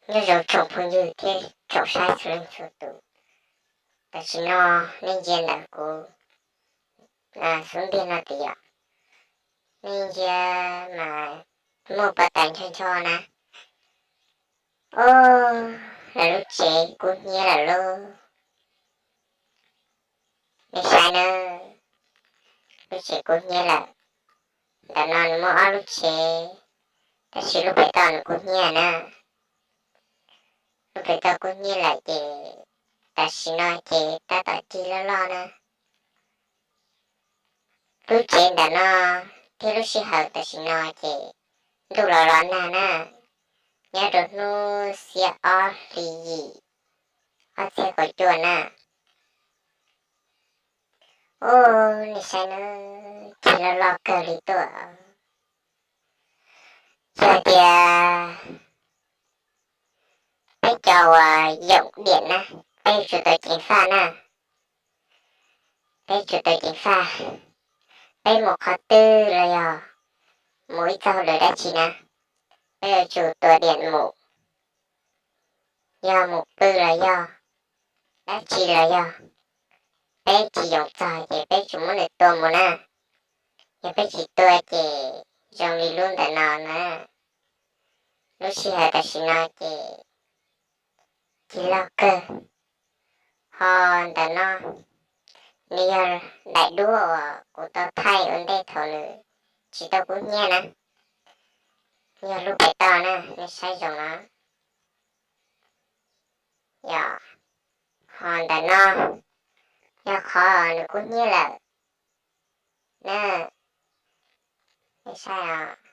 Nyob zoo tsoom phooj ywg thiab tsoom saib txhua leej txhua tus, tam sim no nej ntsia ntawm kuv xub ntiag no tias yog nej ntsia mas muaj pob tais ncho ncho na. Ob, lawv lub tsev kub hnyiab lawm lauj. Nej saib na, lub tsev kub hnyiab lawm. Ntawm no nws muaj ob lub tsev, tab sis lub pem toj nws kub hnyiab na. Lub pem toj kub hnyiab lawm ces tam sim no ces tab tom cig loj loj na. Lub tsev ntawm no thiab lub sij hawm tam sim no ces ntuj los los nag na, nyob rau hnub xiab ob hli yim ob txhiab kaum cuaj na. Ub, nej saib na, cig loj loj kawg li tuaj. Yog tias peb cov uas yoom diam na, peb yuav tsum tau ceev faj na. Peb tsum tau ceev faj. Peb mus qhov twg los yog mus ib txoj hauj lwm dab tsi na, peb yuav tsum tua diam mus. Yog mus pw los yog dab tsi los yog peb tsis yoom txog ces peb tsum muab nws tua mus na. Yog peb tsis tua ces zoo li lub ntawm no na, lub sij hawm tam sim no ces cig loj kawg. Ho ntawm no nws yog daim duab uas kuv tau thaij ua ntej thaum nws tsis tau kub hnyiab na. Yog lub pem toj na, nej saib zoo no. Yog, ho ntawm no yog qhov nws kub hnyiab lawm na. Nej saib os,